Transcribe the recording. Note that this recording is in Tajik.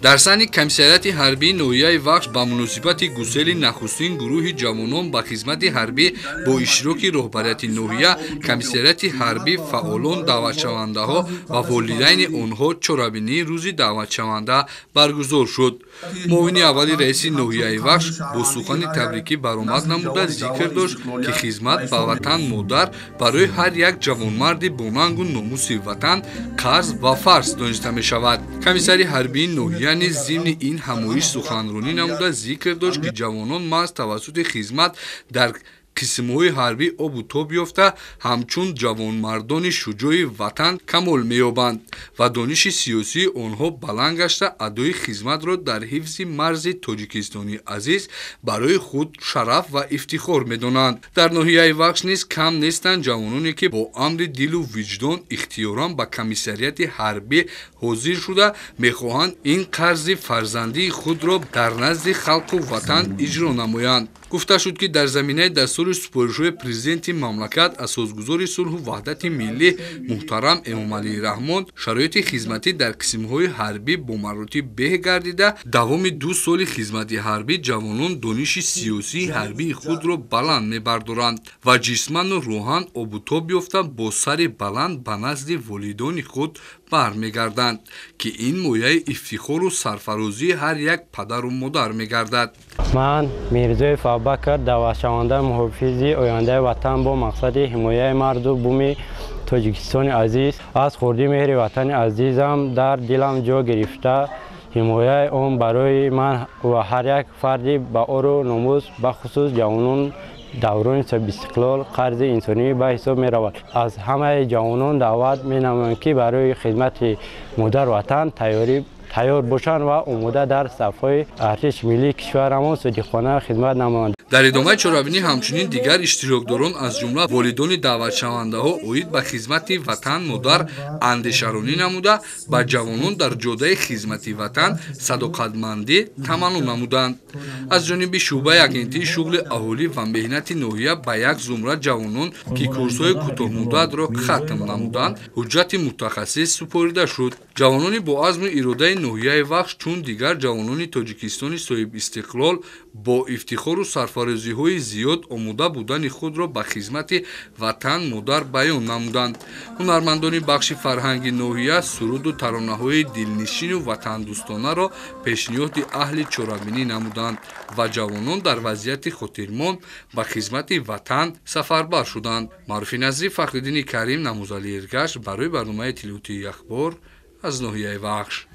Дар саҳни комиссариати ҳарбии ноҳияи Вахш ба муносибати гусели нахустин гурӯҳи ҷавонон ба хизмати ҳарбӣ бо иштироки роҳбарияти ноҳия, комиссариати ҳарбӣ, фаъолон, даъватшавандаҳо ва волидайни онҳо чорабинии рӯзи даъватшаванда баргузор шуд. Муовини аввали раиси ноҳияи Вахш бо сухани табрикӣ баромад намуда зикр дошт, ки хизмат ба ватан модар барои ҳар як ҷавонмарди бонангу номуси ватан қарз ва фарз дониста мешавад. Комиссари ҳарбии ноҳия низ зимни ин ҳамоиш суханронӣ намуда зикр дошт, ки ҷавонон маҳз тавассути хизмат дар қисмҳои ҳарбӣ обу тоб ёфта, ҳамчун ҷавонмардони шуҷои ватан камол меёбанд ва дониши сиёсии онҳо баланд гашта, адои хизматро дар ҳифзи марзи Тоҷикистони азиз барои худ шараф ва ифтихор медонанд. Дар ноҳияи Вахш низ кам нестанд ҷавононе, ки бо амри дилу виҷдон ихтиёран ба комиссариати ҳарбӣ ҳозир шуда мехоҳанд ин қарзи фарзандии худро дар назди халқу ватан иҷро намоянд. Гуфта шуд, ки дар заминаи дастури супоришҳои президенти мамлакат, асосгузори сулҳу ваҳдати миллӣ муҳтарам Эмомалӣ Раҳмон, шароити хизматӣ дар қисмҳои ҳарбӣ бо маротиб беҳ гардида, давоми 2 соли хизмати ҳарбӣ ҷавонон дониши сиёсии ҳарбии худро баланд мебардоранд ва ҷисману рӯҳан обутоб ёфта бо сари баланд ба назди волидони худ бармегарданд, ки ин мояи ифтихору сарфарозии ҳар як падару модар мегардад. Ман Мирзоев Абубакр, даъватшаванда муҳофизи ояндаи ватан бо мақсади ҳимояи марзу буми Тоҷикистони азиз, аз хурдӣ меҳри ватани азизам дар дилам ҷо гирифта, ҳимояи он барои ман ва ҳар як фарди ба ору номус, бахусус ҷавонон даврони соҳибистиқлол қарзи инсонӣ ба ҳисоб меравад. Аз ҳамаи ҷавонон даъват менамоям, ки барои хизмати модар ватан тайёр бошанд ва омода дар сафҳои артиши миллии кишварамон содиқона хизмат намоянд. Дар идомаи чорабинӣ ҳамчунин дигар иштирокдорон, аз ҷумла волидони даъватшавандаҳо, оид ба хизмати ватан модар андешаронӣ намуда, ба ҷавонон дар ҷодаи хизмати ватан садоқатмандӣ таманно намуданд. Аз ҷониби шӯъбаи агентии шуғли аҳолӣ ва меҳнати ноҳия ба як зумра ҷавонон, ки курсҳои кӯтоҳмуддатро хатм намуданд, ҳуҷҷати мутахассис супорида шуд. Ҷавонони бо азму иродаи ноҳияи Вахш, чун дигар ҷавонони Тоҷикистони соҳибистиқлол, бо ифтихору сарфарозиҳои зиёд омода будани худро ба хизмати ватан модар баён намуданд. Ҳунармандони бахши фарҳанги ноҳия суруду таронаҳои дилнишину ватандӯстонаро пешниҳоди аҳли чорабинӣ намуданд ва ҷавонон дар вазъияти хотирмон ба хизмати ватан сафарбар шуданд. Маъруфи Назрӣ, Фахриддини Карим, Намузали Эргаш барои барномаи иттилоотии Ахбор аз ноҳияи Вахш.